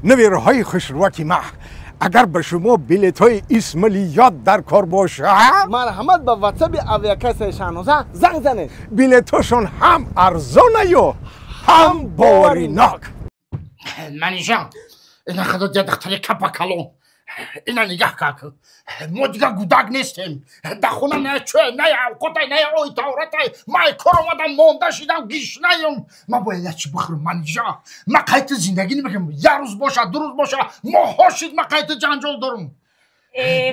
Навираҳои хушрӯаки ма, агар ба шумо билетҳои Исмалиёт дар кор бошад, марҳамат ба ватсаби авиакассаи Шаҳноза занг занед. Билетҳошон ҳам арзонаю ҳам боваринок. Манижа, ина худо духтари капа калон, ина нигаҳ кард. Мо дигар гудак нестем. Дар хона на чӯй, на авқотай, на ой тавратай. Ман кор омадам, монда шидам, гишнаем. Ман бояд як чи бихӯрам, Манижа. Ман қайти зиндагӣ намекунам. Як рӯз боша, ду рӯз боша, моҳҳо шид, ман қайти ҷанҷол дорам.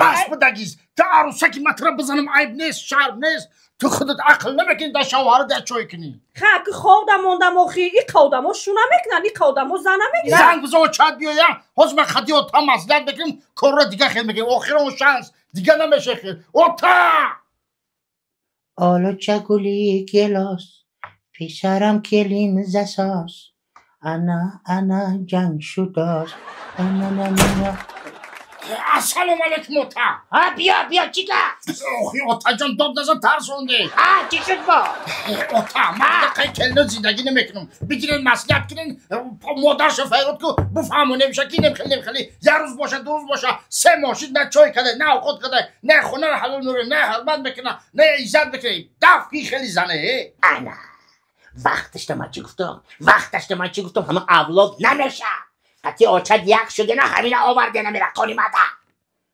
Бас бидагиз. Ту арӯсаки ман тура бизанам айб нест, шарм нест. Ту худат ақл намекунӣ, дар шавҳарат як чой кунӣ. Ха, ки ховда мондам охи, и қавдамо шу намекунанд, и қавдамо зан намегиранд. Занг бизан, очат биёя. Ҳозир ман хати ота маслиҳат мекунем, корро дига хел мекунем. Охир он шанс дига намеша хел. Ота! Олуча гули гелос, писарам келин засос. Ана, ана ҷанг шудос. Ана, на, на. Ассалому алайкум, ота. Ҳа, биё, биё, чӣ гап? Охи, отаҷон, дод назан, тарсонде. Ҳа, чӣ шуд бо? Ота, ман дақиқаи келино зиндагӣ намекунам. Бигирен, маслиҳат кунен, модарша файрод ку, буфаҳмонем ша ки немхели, немхели. Як рӯз боша, ду рӯз боша, се моҳ шид, на чой кадай, на овқот кадай, на хонаро ҳалол меорем, на ҳурмат мекуна, на иззат мекуна. Даф ки хели зане, э? Ана, вақташта ман чӣ гуфтам? Вақташта ман чӣ гуфтам? Ҳама авлод намеша. Қати очат як шудена, ҳамина овардена мерақони мада.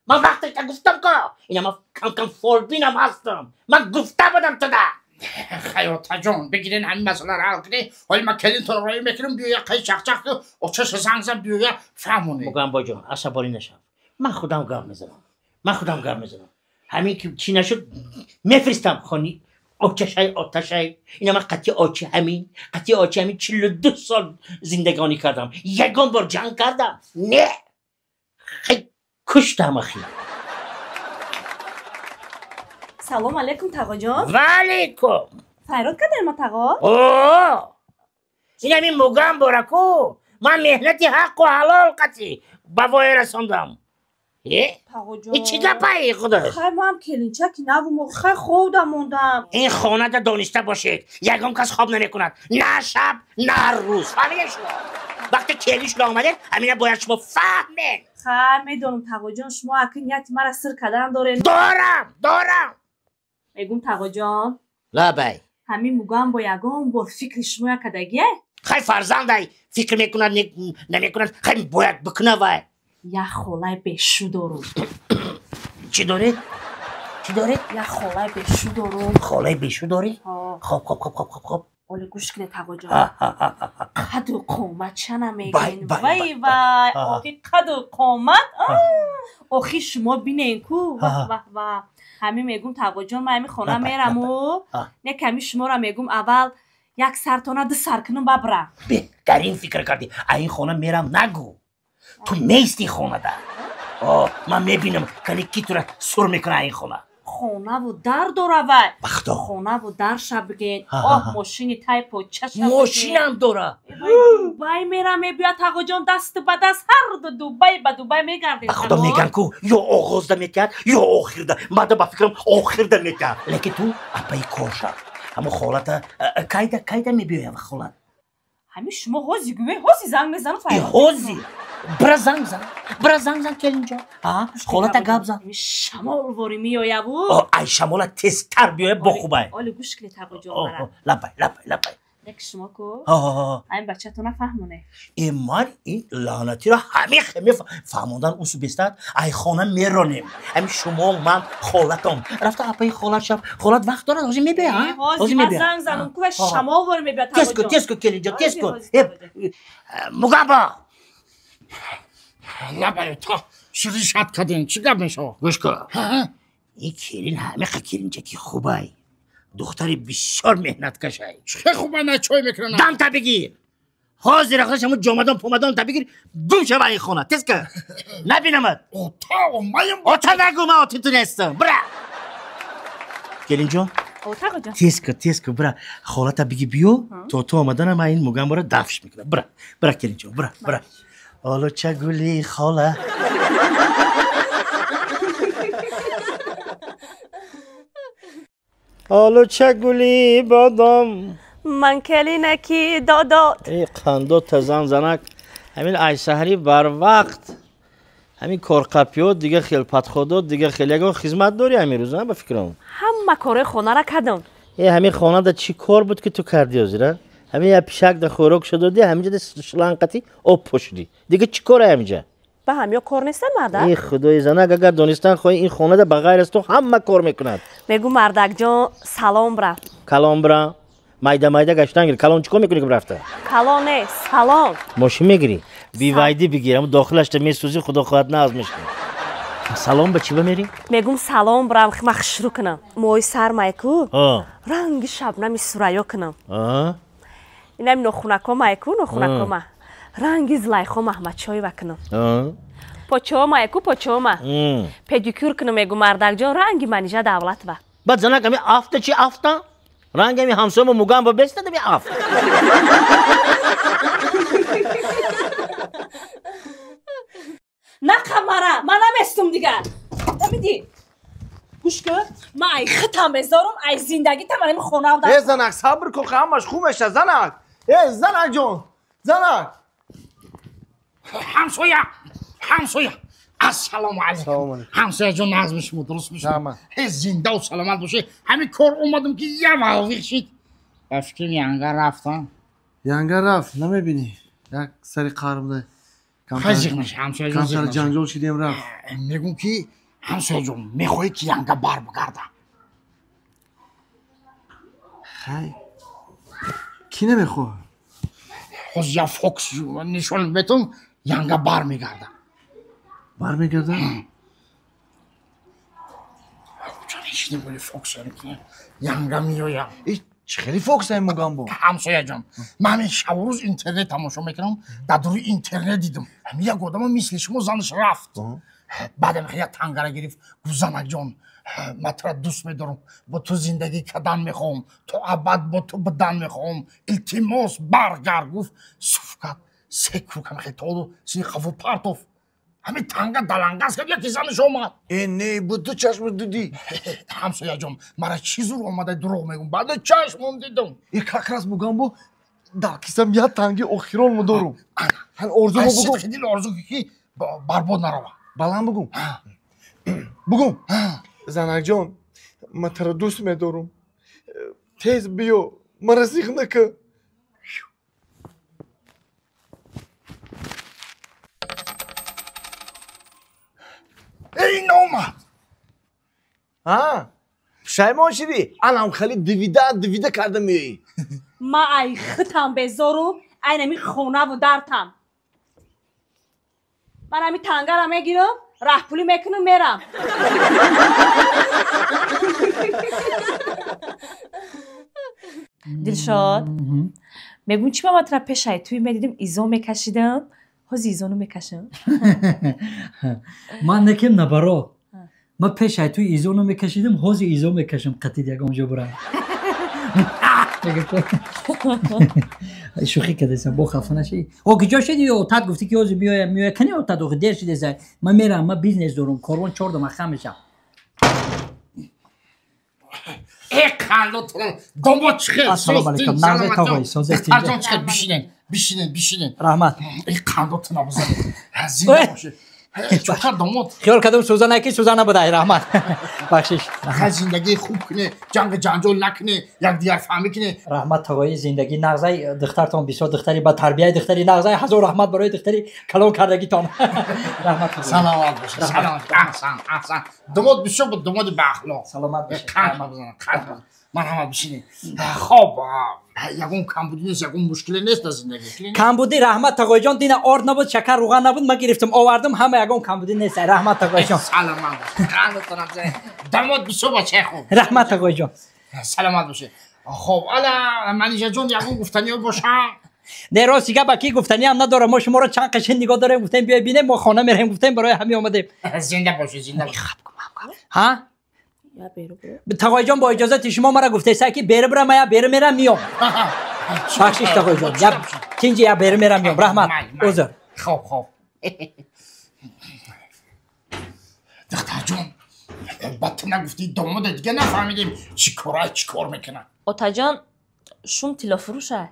Ман вақташта гуфтам ко, ина ман кам-кам фолбинам ҳастам. Ман гуфта будам туда. Хай, отаҷон, бигирен ҳамин масъаларо ҳал кунӣ. Ҳоли ман келинтонро роӣ мекунам, биёя қай чақчақ ку, очаша занг зан, биёя фаҳмонӣ. Мугамбоҷон, асабонӣ нашав. Ман худам гап мезанам. Ман худам гап мезанам. Ҳамин ки чӣ нашуд, мефиристам хони очашай, оташай. Ина ман қати очи ҳамин, қати очи ҳамин 42 сол зиндагонӣ кардам. Ягон бор ҷанг кардам? Не. Хай куштам ахи. Салом алейкум, тағоҷон. Ва алейкум. Файрод кардем ма, тағо? О! Ин ҳамин мугам бораку. Ман меҳнати ҳаққу ҳалол қати ба воя расондам. Э? Тағоҷон. Ин чӣ гапае, худо? Хай, ман келинчаки навум, хай ховда мондам. Ин хонада дониста бошед, ягон кас хоб намекунад. На шаб, на рӯз. Фаҳмидед шумо? Вақте келин шумо омадед, ҳамина бояд шумо фаҳмед. Хай, медонам, тағоҷон, шумо аки нияти мара сир кардан доред. Дорам, дорам. Мегум, тағоҷон. Лабай. Ҳамин мугам бо ягон бор фикри шумо якадагие? Хай фарзандай фикр мекунад, намекунад, хай бояд бикуна вай. Як холаи бешу дорум. Чӣ доред? Чӣ доред? Як холаи бешу дорум. Холаи бешу дорӣ? Ҳо. Хоб, хоб, хоб, хоб, хоб, хоб. Оле гӯш кунед, тағоҷон. Ҳа, ҳа, ҳа, ҳа, ҳа. Қаду қомат чана мегӯен. Бай, бай, Вай, бай, вай. ҳа, ҳа. Охи қаду қомат. Ҳа. Охи шумо бинен ку. Ҳа, Ваҳ, ҳа. ваҳ, ваҳ. Ҳамин мегум, тағоҷон, ман ҳамин хона Лабай, мераму. ҳа. Не ками шуморо мегум, аввал як сартона ду сар кунум бабра. Беҳтарин фикр кардӣ. А ин хона мерам нагӯ. Ту меисти хонада. О, ман мебинам, кани ки тура сур мекуна ин хона. Хонаву дар дора вай. Ба худо. Хонаву дар ша биген. Ҳа, Оҳ, ҳа, ҳа. мошини тай поча ша биген. Мошинам дора. Вай, Дубай мера мебиёд, тағоҷон, даст ба даст ҳар ду Дубай ба Дубай мегардем. Ба худо меган ку, ё оғозда метиҳад, ё охирда. Мада ба фикрам охирда метиҳад. Лекин ту апаи кор шав. Ҳамо холата кайда, кайда мебиёя ва холат? Ҳамин шумо ҳози гӯе, ҳози занг мезанам, Э, файрод ҳози. мекунам. Бира занг зан. Бира занг зан келинҷон. Ҳа, холата гап зан. Ҳамин шамол вори меояву. О, ай шамола тезтар биёя, бо хубай. Оле гӯш кунед, тағоҷон, О, мара. о, лабай, лабай, лабай. Як шумо ку? Ҳа, ҳа, ҳа. Ҳамин бачатона фаҳмоне. Э, ман ин лаънатиро ҳамин хеле фаҳмондан усу бестад, ай хона меронем. Ҳамин шумо, ман, холатон. Рафта апаи холат шаб. Холат вақт дорад, ҳозир мебиёя, ҳа? Э, ҳозир Ҳозир ман мебиёя. занг занам ку, вай Ҳа. шамол вори мебиёд, Тез кун, тағоҷон. тез кун, келинҷон, тез Ҳозир, кун. ҳозир, Э, тағоҷон. Мугамбо. Лабай, ота, ширишат кардем, чӣ гап мешавад? Гӯш кун. Ҳа, ҳа. Ин келин ҳамиқа келинчаки хубай. Духтари бисёр меҳнаткашай. Чӣ хубай, на чой мекунам? Дамта бигир. Ҳозир худаш ҳамун ҷомадон помадон та бигир, гум шава ин хона. Тез кун. Набинамад. Ота, омаям. Ота нагӯ, ман оти ту нестам. Бира. Келинҷон, О, тағоҷон. тез кун, тез кун, бира. Холата биги биё, то ту омаданам ман ин мугамборо дафш мекунам. Бира, бира келинҷон, бира, бира. Олуча гули хола. Олуча гули бодом. Ман келинаки додот. Эй, қандо тазан занак. Ҳамин ай саҳри барвақт ҳамин корқапиёт дига хел падходот дига хел ягон хизмат дорӣ ҳамин рӯз, ба фикрам? Ҳама корои хонара кардам. Э, ҳамин хонада чӣ кор буд ки ту кардӣ ҳозира? Ҳамин я пишак да хӯрок шудодӣ, ҳаминҷа да шланқати об пошидӣ. Дига чӣ кора ҳаминҷа? Ба ҳамё кор нестам, мардак? Э, худои занак, агар донистан хоҳӣ, ин хонада ба ғайр аз ту ҳама кор мекунад. Мегӯ, мардакҷон, салом бра. Калон бра. Майда майда гаштан гир. Калон чӣ кор мекунӣ ки рафта? Калон не, салом. Мошин мегирӣ? Бивайдӣ бигир, ам дохилашта месӯзӣ, худо хоҳад на аз мешкан. Салом ба чӣ ба мерӣ? Мегум салом брам, ма хушрӯ кунам. Мои сар майку, ранги шабнами сурайё кунам. Инами нохунакома айку, нохунакома. Ранги Зулайхо Маҳмадшоева кунам. Почома айку, почома. Педикюр кунам, мегу мардакҷон, ранги Манижа Давлатова. Баъд занак ами афта чи афта? Ранги ами ҳамсоямо мугам ба бестад ами афт. На қамара, ман наместум дигар. Амиди. Гӯш кун, ман ай хитам безорум, ай зиндагитам ами хонав да. Э, занак, сабр кун, ҳамаш хуб меша, занак. Э, занак ҷон, занак. Ҳамсоя, ҳамсоя. Ассалому алайкум. Ҳамсоя ҷон, назми шумо дуруст мешавад. Ҳе, зинда ва саломат бошед. Ҳамин кор омадам ки я валвиқ шид. Ба фикрам янга рафтам. Янга рафт, намебинӣ. Як сари қарбда. Хай зиқ наша, ҳамсоя ҷон, зиқ Камтар наша. Ҷанҷол шидем, рафт. Мегӯм ки ҳамсоя ҷон, мехоҳӣ ки янга бар бигарда? Хай, кӣ намехоҳад? Ҳозир я фокус нишон метум, янга бар мегарда. Бармегардад? Чанишидем боли фокус янга меоям. Э, чӣ хеле фокус ай мугамбо? Ҳамсоя ҷон, ман ҳамин шабу рӯз интернет тамошо мекунам, дар дуруи интернет дидам. Ҳамин як одама мисли шумо занаш рафт. Баъдам як тангара гирифт, гуфт: занакҷон, ман тура дӯст медорам, бо ту зиндагӣ кардан мехоҳам, то абад бо ту будан мехоҳам, илтимос, баргард, гуфт. Суф кард, се куркам хитоду сини хафу партоф. Ҳамин танга далангаз кард, яки занаш омад. Э, не, бо ду чашм дидӣ? Ҳамсоя ҷон, мара чӣ зур омада дурӯғ мегӯм, баъда чашмом дидам. Э, как раз мугамбо, дар кисам як танги охиронмо дорум. Ҳан орзумо бугум. Сидқи дил орзу ки барбод нарава. Баланд бугум. Бугум. Занакҷон, ман туро дӯст медорум. Тез биё, мара зиқ накун. Эй, омад. А? Пушаймон шидӣ? Анам хеле дивида дивида карда меоӣ. Ман ай хитам безорум, ай нами хонаву дартам. Ман ами тангара мегирам, раҳпулӣ мекунам, мерам. Дилшод, мегӯм чӣ ба ман тура пешай туй медидим, изо мекашидам, ҳозир изону мекашам. Ман некем набаро. Ман пешай туй изону мекашидам, ҳозир изо мекашам, қатид ягон ҷо бурам. Шӯхӣ кардасам, бо хафа нашӣ. О, куҷо шидӣ? Отат гуфтӣ ки ҳозир меоям, меоя. Кани отат охи дер шидеса. Ман мерам, ман бизнес дорам, корвон чор дома хам мешам. Э, қандотон, домод чӣ хел? Ассалому алайкум. Нағзе тағои, созед. Духтарҷон чӣ хел? Бишинен, бишинен, бишинен. Раҳмат. Э, қандотона бизанед. Зинда бошед. Чӯқар домод. Хиёл кардам сӯзан ки сӯзан набудай, раҳмат. Бахшиш. Хай, зиндагии хуб куне, ҷанги ҷанҷол накуне, якдигар фаҳмӣ куне. Раҳмат тағои, зиндагӣ нағзай, духтартон бисёр духтари ба тарбияи духтари нағзай, ҳазор раҳмат барои духтари калон кардагитон. Раҳмат. Саломат бошед. Саломат. Аҳсан, аҳсан. Домод бисёр буд, домоди баахлоқ. Саломат бошед. Қанд бизанад, қанд бизанад. Марҳамат, бишинед. Хоб, ягон камбудӣ нест, ягон мушкиле нест дар зиндагӣ? Камбудӣ раҳмат тағоиҷон, дина орд набуд, шакар, руған набуд, ман гирифтам, овардам, ҳама ягон камбудӣ нест. Раҳмат тағоиҷон. Саломат бошед. Қандатонам бизанед. Домод бисёр бачаи хуб. Раҳмат тағоиҷон. Саломат бошед. Хоб, ала Манижаҷон, ягон гуфтаниё боша? Не, рости гап, ки гуфтаниам надорам. Мо шуморо чанд қашин нигоҳ дорем, гуфтем биёй бинем, мо хона мерем, гуфтем, барои ҳамин омадем. Зинда бошед, зинда бошед. Ҳа? Тағоиҷон, бо иҷозати шумо мара гуфтеса ки бери бирам, я бери мерам, миём. Бахшиш тағоиҷон, я тинҷи, я бери мерам, миём. Раҳмат, узр. Хоб, хоб. Духтарҷон, ба ту нагуфтӣ, домода дига нафаҳмидем чӣ кора, чӣ кор мекунад. Отаҷон, шум тиллофурӯша.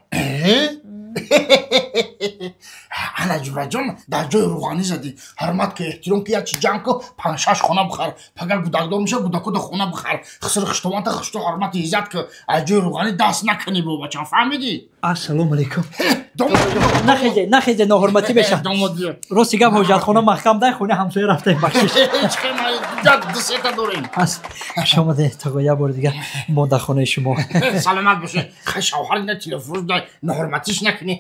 Ана ҷураҷон, дар ҷои рӯғанӣ задӣ. Ҳурмат ки, эҳтиром ки, як чи ҷамъ ку, панҷ-шаш хона бихар. Пагар гудакдор меша, гудакода хона бихар. Хисри хиштованта хишто ҳурмати иззат ки, аз ҷои рӯғанӣ даст накунӣ бобачам, фаҳмидӣ? Ассалому алайкум. Нахезе, нахезе, ноҳурматӣ меша. Рости гап, ҳоҷатхона маҳкам дай, хонаи ҳамсоя рафтаем, бахшиш. Ду сета дорем. Хуш омадед, тағо, як бори дигар мо дар хонаи шумо. Саломат бошед. Хай шавҳар ина телефон дай, ноҳурматиш накунӣ.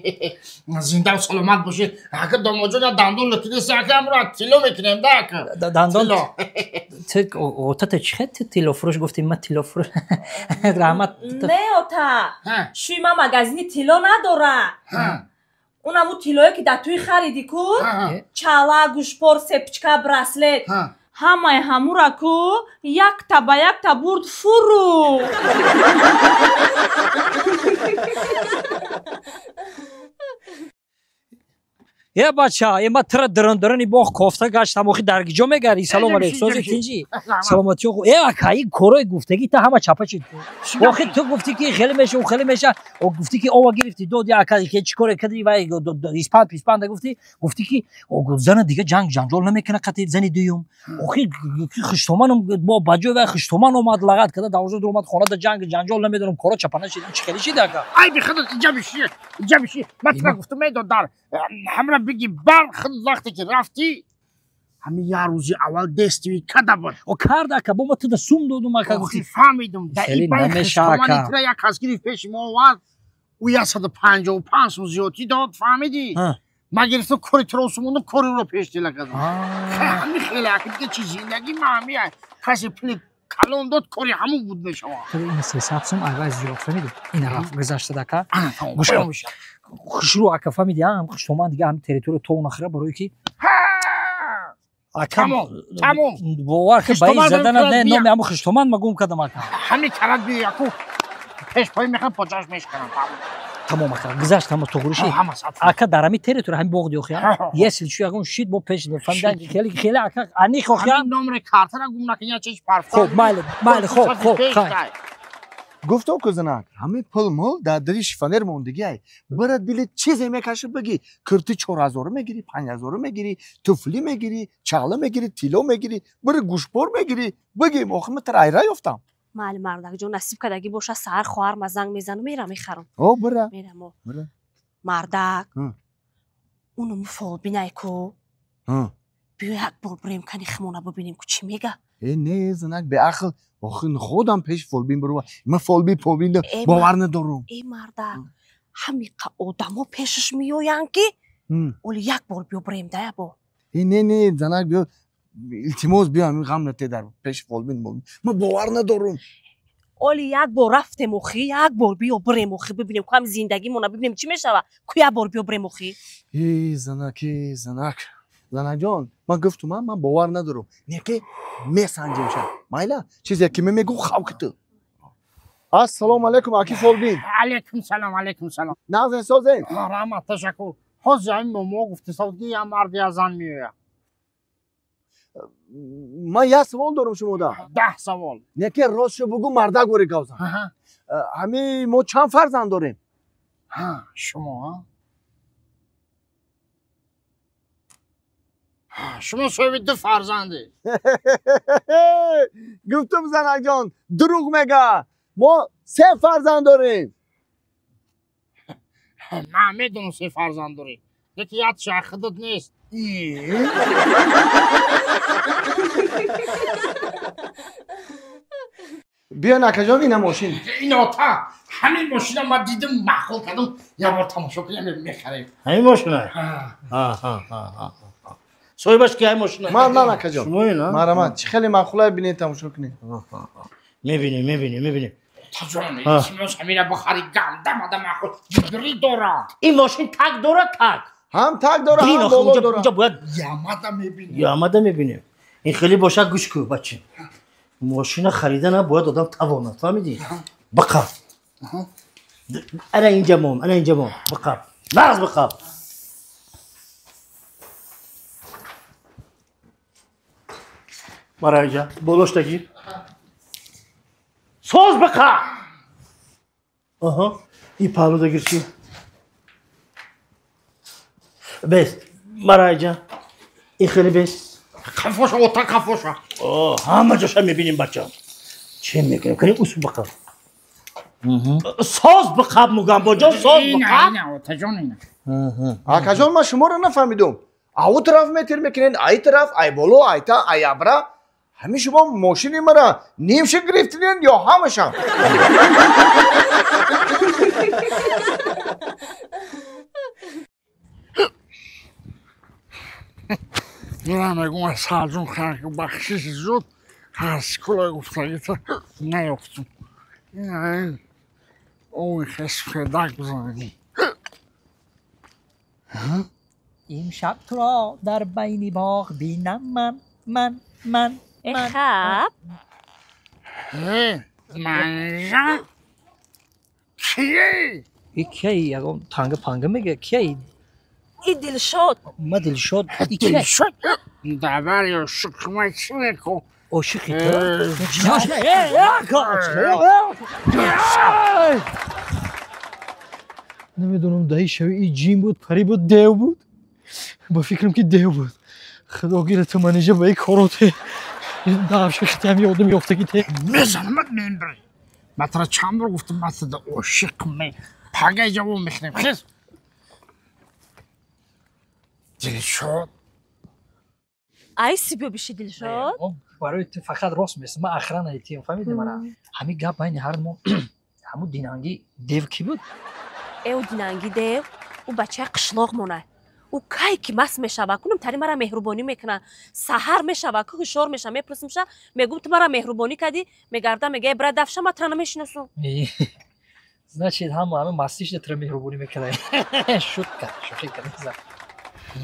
Зинда саломат бошед. Ака домоҷон, я дандон лутидеси, ака амро тилло мекунем да ака. Дандон ту отата чӣ хел ту тиллофурӯш гуфтӣ, ман тиллофурӯш. Раҳмат. Не ота, шӯи ман магазини тилло надора. Унаму тиллое ки дар тӯи хариди ку, чала, гӯшпор, сепчка, браслет, ҳамаи ҳамура ку якта ба якта бурд фурӯ. Е бача, е ма тра дырын-дырыни боғ кофта гаштам, охи дар гиҷо мегари? Салом алейкум, сози тинҷи. Саломатӣ ху. Е ака, ин корои гуфтагӣ та ҳама чапа шид. Охи ту гуфтӣ ки хеле меша, у хеле меша, о гуфтӣ ки ова гирифтӣ, доди ака, ки чӣ коре кардӣ, вай испанд писпанда гуфтӣ, гуфтӣ ки зана дига ҷанг ҷанҷол намекунад қати зани дуюм. Охи хиштоманам бо ба ҷои вай хиштоман омад, лагат карда, дарвоза дур омад, хона да ҷанг ҷанҷол намедонам, коро чапа нашид, чӣ хеле шид ака? Ай бихудат, иҷа биши, иҷа биши. Ман тура гуфтам, медод дар ҳамра биги бар худ вақте ки рафтӣ, ҳамин як рӯзи аввал дестиви када буд. О кард ака, бо ма туда сум додум ака, гуфтӣ. Фаҳмидум, дар ин бай хиштомани тура як кас гирифт пеши мо овард, ӯ 155 сум зиёдтӣ дод, фаҳмидӣ? Ман гирифтам кори туро сумондум, кори ӯро пеш дила кардам. Ҳамин хеле ака, дига чи зиндагӣ ма ҳамин касе пули калон дод, кори ҳамун буд мешавад. Ин 300 сум айвай зиёд, фаҳмидӣ? Ин рафт гузашта ака. Гӯш кун. Хушрӯ ака, фаҳмидӣ, ҳам хиштоман дига ҳам территория то нахира, барои ки ака тамом бовар ки ба ин задана не номи ҳамун хиштоман ма гум кардам ака. Ҳамин карат биё, яку пешпои мехам, поҷаш мешканам. Тамом ака, гузашт ҳама туғриши. Ака дар ҳамин территория ҳамин боғ диохи, если чу ягон шид бо пеш фаҳмида, хеле хеле ака ани хохи номери картара гум накунӣ, чиш парф. Хоб, майли, майли, хоб, хоб, хай. Гуфтам ку занак, ҳамин пул мул дар дари шифонер мондагиай. Бара дили чизе мекаши бигӣ, кирти 4000 мегирӣ, 5000 мегирӣ, туфли мегирӣ, чала мегирӣ, тилло мегирӣ, бара гӯшпор мегирӣ, бигӣ охир ман тара айра ёфтам. Майли мардакҷон, насиб кардагӣ боша, саҳар хоҳар ма занг мезану мерам мехарам. О, бира. Мерам. Мардак, унуму фолбинай ку. Биё як бор бирем кани химона бибинем ку чӣ мега. Э не занак, беақл, охир худам пеш фолбин бурва. Ман фолбин полбин бовар надорам. Э мардак, ҳамиқа одамо пешаш меоянд ки оли як бор биё бирем да як бор. Э не не занак, биё илтимос, биё ҳамин ғам нате дар пеш фолбин. Ман бовар надорам. Оли як бор рафтем охи, як бор биё бирем охи, бибинем ку ҳам зиндагимона бибинем чӣ мешава. Ку як бор биё бирем охи. Э занак, э занак. Занаҷон, ман гуфтум, ман бовар надорам. Не ки месанҷем ша. Майла, чизе ки ман мегӯм хавки ту. Ассалому алайкум, аки фолбин. Алайкум салом, алайкум салом. Нағз созем? Раҳмат, ташаккур. Ҳозир ҳамин момо гуфти савд ки як мард як зан меояд. Ман як савол дорам шумода. 10 савол. Не ки ростшо бугӯ, мардак вори гавзан. Ҳамин мо чанд фарзанд дорем? Шумо, шумо соҳиби 2 фарзандед. Гуфтум занакҷон, дурӯғ мега. Мо 3 фарзанд дорем. Ман медонам 3 фарзанд доред, лекин як шахидат нест. Биё накаҷон, ина мошин. Ин ота, ҳамин мошина ман дидим, маъқул кардам, як бор тамошо кунем, мехарем. Ҳамин мошина? Соҳибаш ки ҳамин мошина? Ман акаҷон. Марҳамат, чӣ хеле маъқулае бинед, тамошо кунед. Мебинем, мебинем, мебинем. Таҷон, илтимос ҳамина бихари, гандам ада маъқул, ҷибрӣ дорад. Ин мошин так дорад, так. Ҳам так дорад, ҳам боло дорад. Инҷа бояд ямада мебинем. Ямада мебинем. Ин хеле бошад, гӯш кун, бача. Мошина харидана бояд одам тавонад, фаҳмидӣ? Биқаб. Ана инҷа мон, ана инҷа мон, биқаб. Нағз биқаб. Мара инҷа, болош дагир. Соз биқаб. Аҳа, ин паҳлу дагир чи? Бес, марайҷа. Ин хеле бес. Қафоша, ота қафоша. О, ҳама ҷоша мебинем бача. Че мекунем? Кани усу бақаб. Соз бақаб Мугамбоҷон, соз бақаб. Ина, отаҷон ина. Акаҷон, ман шуморо нафаҳмидум. Ау тараф метир мекунед, ай тараф, ай боло, ай та, ай абра. Ҳамин шумо мошини мара нимша гирифтинед ё ҳамаша? Мирам мегум Саҷон хак бахшиш зуд ҳар скула гуфтагита наёфтум. Ина ой хес федак бизанем. Имшаб туро дар байни боғ бинам ман, ман, ман. Хаб. Манижа кие? И кие? Ягон танга панга мега кие? И Дилшод. Ма Дилшод. Дилшод? Давар ё шукма чӣ меку? Ошиқи ту? Намедонам даи шави и ҷин буд, пари буд, дев буд. Ба фикрам ки дев буд. Худо гира ту Манижа ба и короте. Давши хитам ёдам ёфтаги те. Мезанамат мембри. Ма тра чанд бор гуфтам ма туда ошиқ ме. Пагай ҷавоб мехӯрем. Хез. Дилшод. Ай сибё биши Дилшод. Барои ту фақат рост мест. Ман охрана этием, фаҳмидӣ мана. Ҳамин гап байни ҳар мо ҳамун динанги дев кӣ буд? Э, ӯ динанги дев, ӯ бачаи қишлоқ монад. Ӯ кай ки маст мешава, кунам тари мара меҳрубонӣ мекунад. Саҳар мешава, ку ҳушёр мешава, мепурсимша, мегӯм ту мара меҳрубонӣ кардӣ, мегарда мега бра дафша, ман тура намешиносум. Значит, ҳама ҳама мастиш тура меҳрубонӣ мекунад. Шутка, шӯхӣ кардам.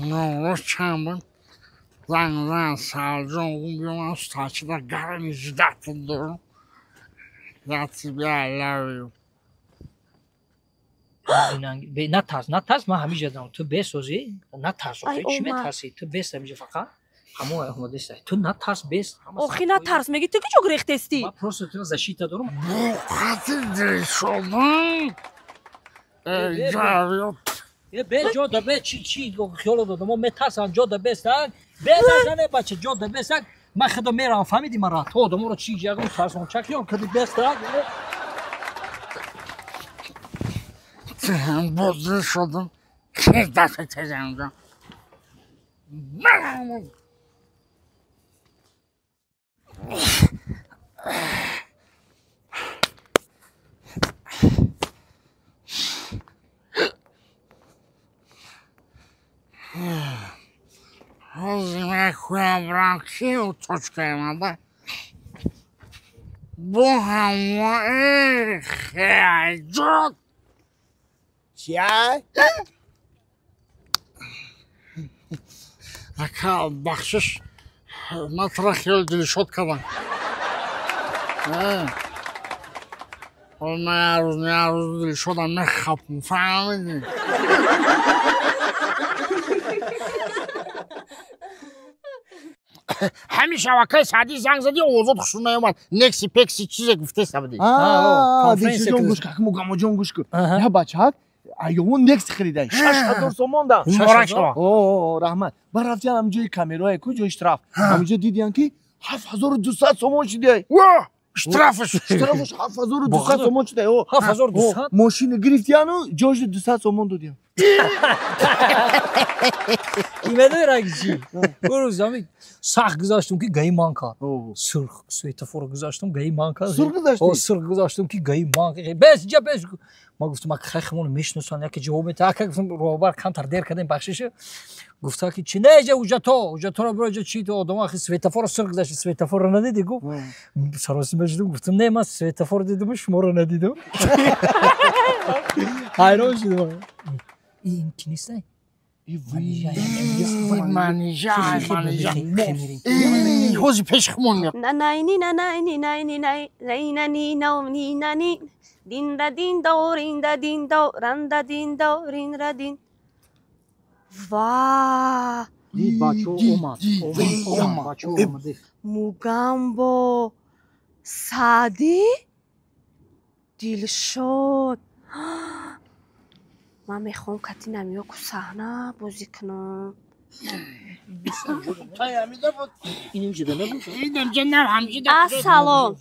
Нороз чанд буд? Занг зан Сарҷон гум биё ман стачида гарми ждать дорам. Я тебя love you. Натарс, натарс, ман ҳамиҷа дорам. Ту бесозӣ, натарс. Чӣ метарсӣ? Ту бес ҳамиҷа фақат. Ҳамон омадеста. Ту натарс, бес. Охи натарс, меги ту куҷо гурехтестӣ? Ман просто туро защита дорам. Буқати Дилшодам. Э, бе ҷо да бе чи чи хиёло додам. Мо метарсам ҷо да бес так. Бе зане бача ҷо да бес так. Ман худо мерам, фаҳмидӣ мара? Ту одаморо чи ягон тарсончак хиёл кардӣ бес так. Бо Дилшодам хез дафъа тезанҷа. Ҳозир мекӯям брам ки ӯ точкаи мада бо ҳамо хеҷот. Чия? Ака, бахшиш, ман тура хиёли Дилшод кардам. Ман як рӯз як рӯз Дилшодам мехапам, фаҳмидӣ? Ҳамин шабакаи Саъдӣ занг задӣ, овозот хушрӯ наёмад. Некси пекси чизе гуфтеста будӣ. Дилшодҷон, гӯш кун, Мугаммоҷон, гӯш кун. Я бачаак айёвон некси харидай. 6000 сомон да. Муборак шава. О, раҳмат. Ба рафтиан ҳамин ҷои камераое ку ҷои штраф. Ҳамин ҷо дидиан ки 7200 сомон шидай. Во! Штрафаш. Штрафаш 7200 сомон шидай. О, 7200? Мошина гирифтиану ҷои 200 сомон додиан. Имедои рагичи. Рӯз ҳамин сахт гузаштум ки гаи ман кард. Сурх светофор гузаштум, гаи ман кард. Сурх гузаштӣ? О, сурх гузаштум ки гаи ман кард. Бес, ҷа бес. Ман гуфтам, ака хайхмон мешиносанд, яке ҷавоб медиҳад. Ака гуфтам, роҳбар камтар дер кардем, бахшиш. Гуфта ки чи не, ҷа уҷато, уҷаторо биро, ҷа чи ту одама ахи светофорро сурх гузашти, светофорро надидӣ? Гуфт. Саросима шудум, гуфтам, не, ман светофор дидам, шуморо надидам. Ҳайрон шудам. Ин ки нестай? Манижа, Манижа. Ҳозир пеши хумон меяд. Нанайни нанайни найни най найнани навни нани динда диндо ринда диндо ранда диндо ринра дин. Ва! Дид бачо омад. Омад, бачо омад. Мугамбо Саъдӣ Дилшод. Ман мехоҳам кати намиёку саҳна бозӣ кунам. Ассалом.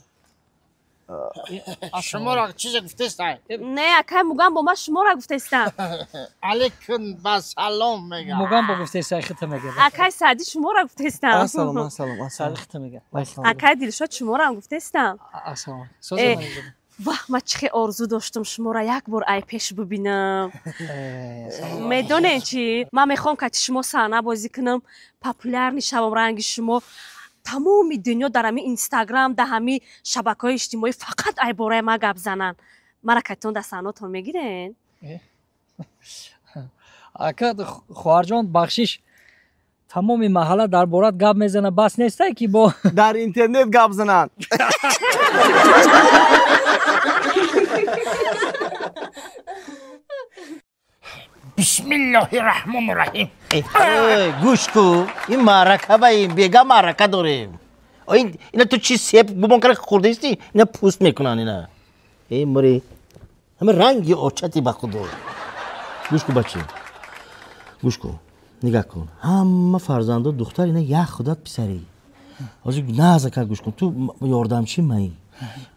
Шуморо чизе гуфтестай? Не, акай Мугамбо ман шуморо гуфтестам. Алейкум ба салом мегам. Мугамбо гуфтестай, хита мега. Акай Саъдӣ шуморо гуфтестам. Ассалом, ассалом, ассалом. Хита мега. Акай Дилшод шуморо гуфтестам. Ассалом. Ваҳ, ман чӣ хел орзу доштам шуморо як бор ай пеш бибинам. Медонед чӣ? Ман мехоҳам кати шумо саҳна бозӣ кунам, популярный шавам ранги шумо. Тамоми дунё дар ҳами Инстаграм, дар ҳами шабакаҳои иҷтимоӣ фақат ай бораи ман гап зананд. Мара катитон дар саҳнотон мегирен? Ака хоҳарҷон, бахшиш, тамоми маҳалла дар борат гап мезана, бас нестай ки бо дар интернет гап зананд. Бисмиллоҳи раҳмони раҳим. Гӯш ку, ин маърака ба ин бега маърака дорем. Ина ту чи сеп гумон кара хӯрдаисти? Ина пӯст мекунанд ина. Э мури, ҳама ранги очати ба худо. Гӯш ку бача, гӯш ку, нигаҳ кун. Ҳама фарзандо духтар, ина як худат писарӣ. Ҳозир назака гӯш кун, ту ёрдамчи маӣ.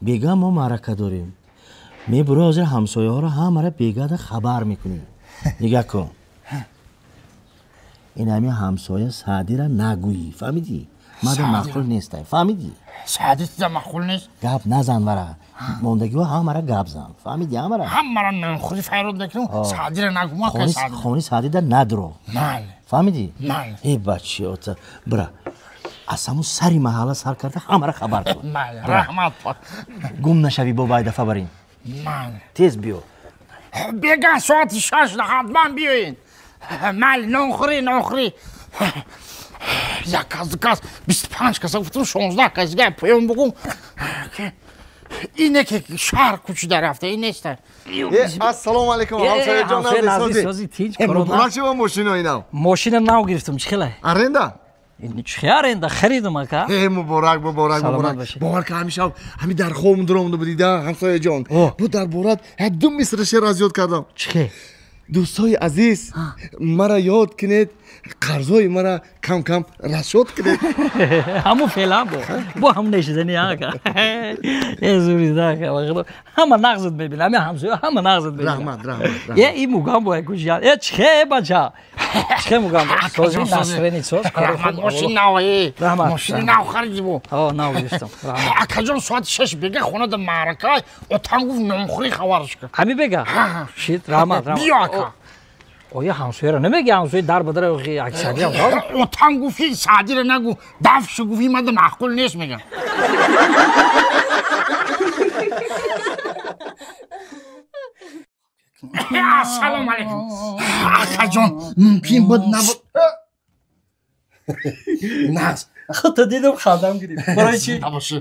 Бега мо маърака дорем. Мебуро ҳозир ҳамсояҳоро ҳамаро бегада хабар мекунӣ. Нигаҳ кун, ин ҳами ҳамсоя Саъдира нагӯӣ, фаҳмидӣ? Мада маъқул нестай, фаҳмидӣ? Саъди тида маъқул нест? Гап назан вара, мондагиҳо ҳамара гап зан, фаҳмидӣ? Ҳамара ҳамара нонхӯрӣ файрод мекунам, Саъдира нагӯ. Хони Саъдида надро, фаҳмидӣ? Э бачи ота, бира аз ҳамун сари маҳалла сар карда ҳамара хабар кун. Раҳмат. Гум нашавӣ бо вай дафа барин. Тез биё. Бега соати 6 ҳатман биёед. Майли, нонхӯрӣ, нонхӯрӣ. Як кас, ду кас, 25 каса гуфтам, 16 кас дига поён бугум. Ине ки шаҳр кӯчида рафта, ин неста. Ассалому алайкум, ҳамсояҷон, сози тинч. Муборак шумо, мошино инав. Мошина нав гирифтам, чӣ хелай? Аренда? Чӣ аренда? Харидам ака. Э, муборак, муборак, муборак. Бовар ка, ҳамеша ҳами дар хоб дуромда будида, ҳамсояҷон. Бу дар борат як ду мисра шеър аз ёд кардам. Чӣ? Дӯстои азиз, мара ёд кунед, қарзҳои мара кам кам расшод кунед. Ҳамун феълан бо. Бо ҳам нешидани ака. Э зурида ака, ҳама нағзат мебинам, ҳами ҳамсоя ҳама нағзат мебинам. Раҳмат, раҳмат. Е и Мугамбо як гӯшиян. Е чӣ бача? Чӣ Мугамбо? Сози насрени соз. Раҳмат, мошин нав, э. Мошини нав харидӣ бо. Ҳо, нав гирифтам. Раҳмат. Акаҷон, соати 6 бега хонада маърака, отам гуфт нонхӯрӣ хабарш кун. Ҳами бега? Шит, раҳмат, раҳмат. Биё ака. Оя ҳамсояро намеги, ҳамсоя дар бадара аксариям. Отам гуфт Саъдиро нагӯ, дафшу гуфт мада маъқул нест мегам. Ассалому алайкум. Акаҷон, мумкин буд набуд. Наз. Худто дидам, хандам гирифт. Барои чӣ?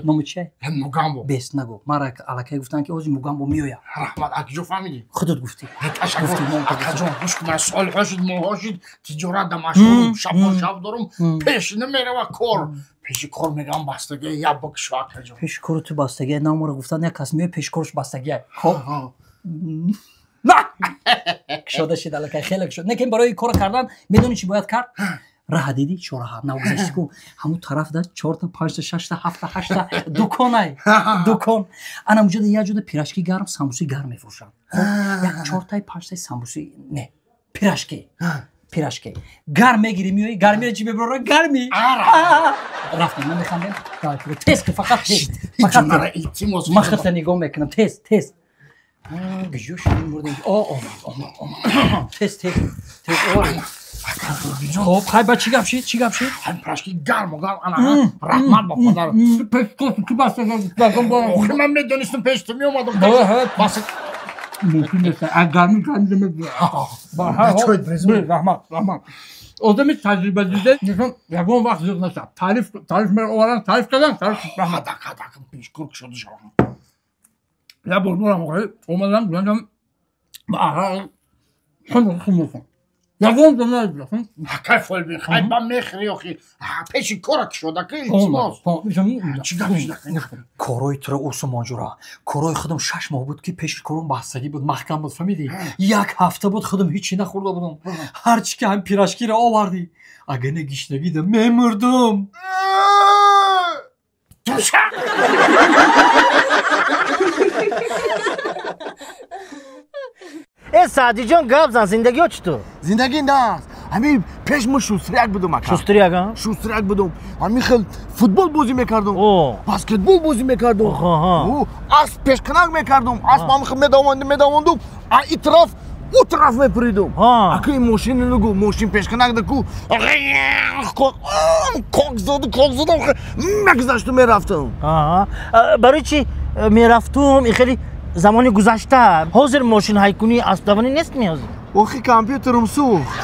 Номи чӣ? Мугамбо. Бес нагӯ. Мара аллакай гуфтанд ки ҳозир Мугамбо меояд. Раҳмат, акаҷон фаҳмидӣ? Худат гуфтӣ. Ташаккур. Акаҷон, гӯш кун, ман солҳо шуд, моҳҳо шуд, тиҷорат да машғулам, шабо шаб дорам, пеш намерава кор. Пеши кор мегам бастагӣ, як бикшо акаҷон. Пеши кору ту бастагӣ, намора гуфтанд, як кас меояд, пеши корш бастагӣ. Хоб. На! Кушода шид аллакай, хеле кушода. Лекин барои кора кардан медонӣ чӣ бояд кард? Раҳа дидӣ, чораҳа навгузашти ку, ҳамун тарафда 4та, 5та, 6та, 7та, 8та дуконай, дукон. Ана муҷода як ҷода пирашки гарм, самбуси гарм мефурӯшанд. Як 4таи, 5таи самбуси, не, пирашки, пирашки гарм мегирӣ, меоӣ, гармиро чӣ мебарора? Гармӣ. Рафтем, намехандем. Тез ки, фақат тез, фақат илтимос. Ман худта нигоҳ мекунам, тез, тез. Гиҷо шуд мурдем. О, омад, омад, омад. Тез, тез, тез. Хоб, хай ба чӣ гап шид? Чӣ гап шид? Ҳам пирашки гарму гарм, ана раҳмат ба падар. Охир ман медонистам пеш ту меомадам. Бас мумкин нест. Гарми гарми раҳмат, раҳмат. Одами таҷрибадида инсон ягон вақт зиқ нашавад. Таъриф, таъриф меоваранд, таъриф кардан, таъриф раҳмат. Дака, дака, пеш кор кушода шавам. Як бор борам омадам, гуфтам, аҳа, хун хун. Ягон дона. Акай фолбин, хай ба мехри охи. Пеши кора кушода ки илтимос. Чӣ гап шуда? Корои туро Усмон ҷура. Корои худам 6 моҳ буд ки пеши кором баҳсагӣ буд, маҳкам буд, фаҳмидӣ? Як ҳафта буд худам ҳечи нахӯрда будам. Ҳарчи ки ҳам пирашкиро овардӣ. Агар не гишнагида мемурдам. Э Саъдиҷон, гап зан, зиндагиё чӣ ту? Зиндагӣ наст. Ҳамин пеш мо шустряк будум ака. Шустряк, а? Шустряк будум. Ҳамин хел футбол бозӣ мекардум. Баскетбол бозӣ мекардум. Асп пешканак мекардум. Асп ҳамин хел медавондум. А и тараф, у тараф мепуридум. Ака ин мошини нугу, мошин пешканак даку. Кок зоду, кок зодам, мегузашту мерафтум. Барои чӣ мерафтум? Ин хеле замони гузашта. Ҳозир мошинҳайкунӣ аспдавонӣ нест меҳозир? Охи компютерам сӯхт.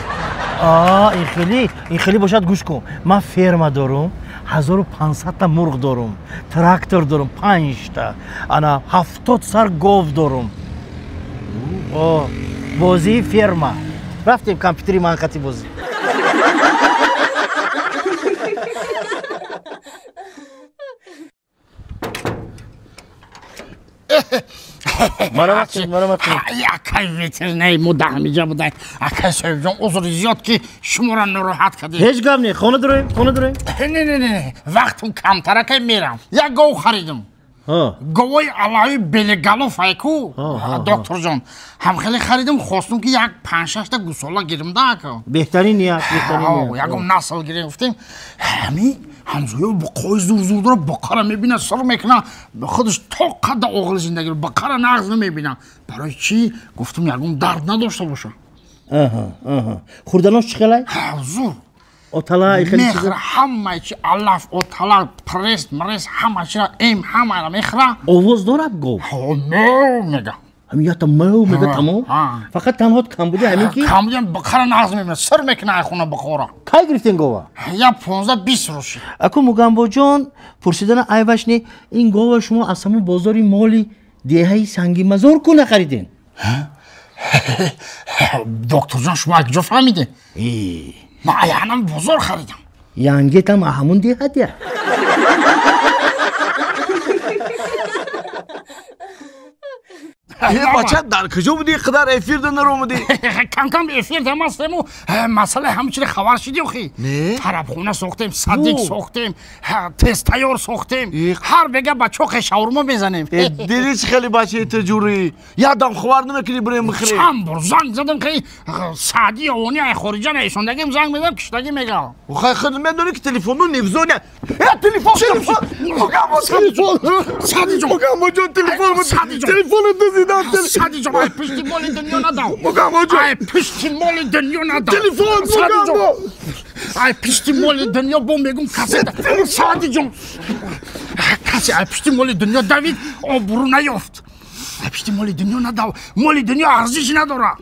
Ин хеле бошад, гӯш кун. Ман ферма дорум, 1500 та мурғ дорум, трактор дорум 5та, ана 70 сар гов дорум. Бозии ферма. Рафтем компютери ман қати бозӣ. Акай ветеринарий мо дар ҳамиҷа будай. Акай соҳибҷон, узри зиёд ки шуморо нороҳат кардем. Ҳеҷ гап не, хона дуроем, хона дуроем. Не, не, не, вақтум камтар, акай, мерам. Як гов харидам. Говои алави белегалов айку, докторҷон. Ҳам хеле харидам, хостум ки як 5-6 та гусола гирим да, ака. Беҳтарин ният, беҳтарин ният. Ягон насл гирем гуфтем. Ҳамин ҳамсоя буқои зур зур дора, буқара мебина, сар мекуна, худаш то қадда оғили зиндагӣ буқара нағз намебина. Барои чӣ гуфтум, ягон дард надошта боша. Хӯрданош чӣ хелай? Зур. Отала мехӯра ҳамаи чи, алаф, отала, пресс мрес, ҳама чира, эм, ҳамаро мехӯра. Овоз дорад гов? Мев мега. Ҳамин ята мев мега, тамом? Фақат танҳо камбуди ҳамин ки камбуди буқара нағз мебина, сир мекуна айхона буқора. Кай гирифтен гова? Я 15-20 рӯз шид. Аку Мугамбоҷон, пурсидана айбаш не, ин гова шумо аз ҳамон бозори моли деҳаи Сангимазор ку нахариден? Докторҷон, шумо аз куҷо фаҳмидед? Ман аянам бозор харидам. Янгетам ҳамун деҳадя. Бача, дар куҷо будӣ, қадар эфирда наромадӣ? Кам-кам эфирда мастему, масъалаи ҳамчиро хабар шидӣ охи. Тарабхона сохтем, садик сохтем, тезтайёр сохтем. Ҳар бега ба чоқе шаурмо мезанем. Дидӣ чӣ хеле бачаи тиҷурӣ? Якдам хабар намекунӣ, бирем бихӯрем. Чанд бор занг задам, ки Саъди овони ай хориҷа наисондагим, занг мезадам, киштагӣ мега. Хай, худ медонӣ ки телефону невзоня. Э, телефон, телефон! Телефон! Саъдиҷон! Мугамбоҷон, телефон! Телефону дузидам! Саъдиҷон, ай пишти моли дунё надав! Мугамбоҷон! Ай пишти моли дунё надав! Телефон, Мугамбо! Ай пишти моли дунё бо мегум касе. Саъдиҷон, касе ай пишти моли дунё давид, обрӯ наёфт. Ай пишти моли дунё надав, моли дунё арзиш надорад.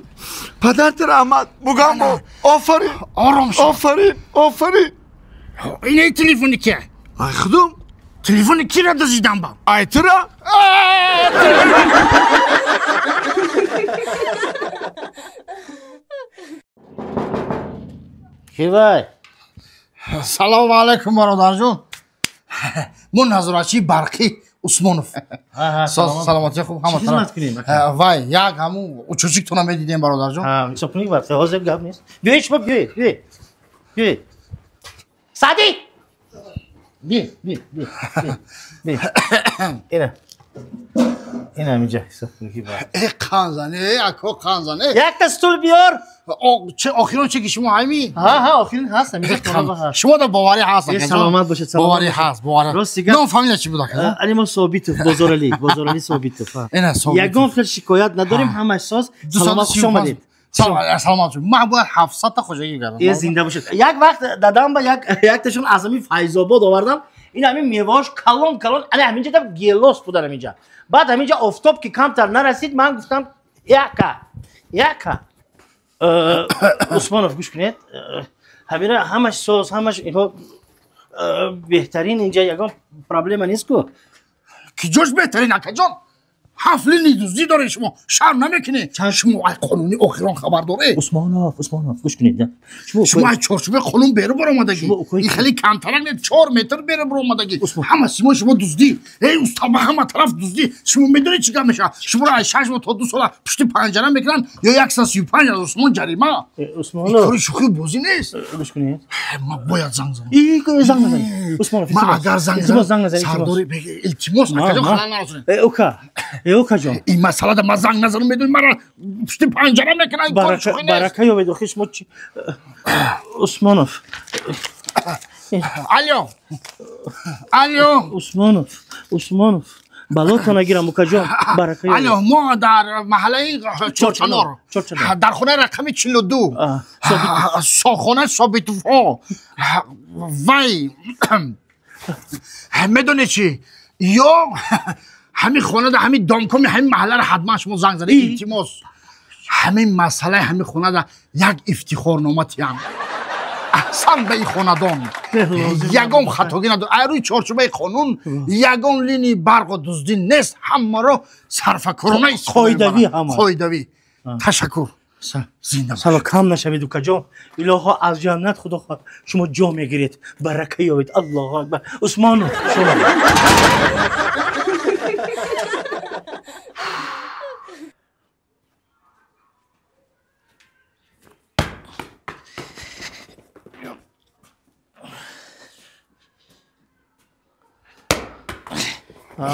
Падарти раҳмат, Мугамбо, офарин! Ором шав. Офарин, офарин! Инаи телефони ки? Ай худум. Телефони кира дузидам ба? Ай тура? Кивай? Салому алайкум, бародарҷон. Мо назоратчии барқӣ Усмонов. Саломатӣ, хуб ҳама. Хизмат кунем? Вай, як ҳамун учучиктона медидем, бародарҷон. Ҳисоб вақт ҳозир гап нест. Биёед шумо, биёед, биёед, биёед. Саъдӣ, биё, биё, биё, биё. Ина, ина, ҳаминҷа ҳисоб кунӣ. Э, қанзан, э, ако, қанзан, э. Якта стул биёр. Охирон чеки шумо ҳами? Ҳа, охирин ҳаст ҳаминҷа. Шумо да боварӣ ҳаст? Саломат бошед. Боварӣ ҳаст, боварӣ. Рости гап. Ном фамилия чӣ буд, ака? Али мо Собитов, Бозорали, Бозорали Собитов. Ина Собитов. Ягон хел шикоят надорем, ҳамаш соз. Саломат, хуш омадед. Саломат шуд. Ман бояд 700 та хоҷагӣ кардам. Э, зинда бошед. Як вақт дадам ба як якташон аз ҳамин Файзобод овардам. Ин ҳамин меваҳош калон калон, ана ҳаминҷа да гелос будан ҳаминҷа. Баъд ҳаминҷа офтоб ки камтар нарасид, ман гуфтам яка, яка. Усмонов, гӯш кунед. Ҳамина ҳамаш соз, ҳамаш инҳо беҳтарин, инҷа ягон проблема нест ку? Ки ҷош беҳтарин, акаҷон? 7 линии дуздӣ доред шумо. Шарм намекунед? Шумо ай қонуни охирон хабар доред? Усмонов, Усмонов, гӯш кунед. Шумо аз чорчӯбаи қонун берун баромадагӣ. Ин хеле камтарак не, 4 метр берун баромадагӣ. Ҳама симои шумо дуздӣ. Эй уста, ба ҳама тараф дуздӣ. Шумо медонед чӣ гап мешавад? Шуморо аз 6 моҳ то 2 сола пушти панҷара мекунанд ё 135 ҳазор сомон ҷарима. Усмонов, кори шӯхӣ бозӣ нест. Гӯш кунед. Ман бояд занг занам. Занг назанед. Усмонов, ман агар занг занам, сардори илтимос, акаҷон, халал нарасонед. Ука, укаҷон. Ин масъалада ман занг назанам, медонед, маро пушти панҷара мекунанд. Кори шӯхӣ нест. Барака ёбед, охи шумо чӣ? Усмонов. Алло. Алло. Усмонов, Усмонов. Балотона гирам, укаҷон, барака ёбед. Алло, мо дар маҳаллаи Чорчанор, дар хонаи рақами 42, хона Собитовҳо. Вай, медонед чӣ? Ё ҳамин хонада, ҳамин домкоми ҳамин маҳалларо ҳатман шумо занг занед, илтимос. Ҳамин масъалаи ҳамин хонада як ифтихорнома тиям. Аҳсан ба ин хонадон. Ягон хатогӣ надорад. Ай рӯи чорчӯбаи қонун ягон линии барқу дуздӣ нест. Ҳамаро сарфакорона истифода мебаранд. Қоидавӣ ҳама. Қоидавӣ. Ташаккур. Зинда Сало кам нашавед, укаҷон. Илоҳо, аз ҷаннат худо хоҳад шумо ҷо мегиред. Барака ёбед. Аллоҳу акбар. Усмонов, шумо.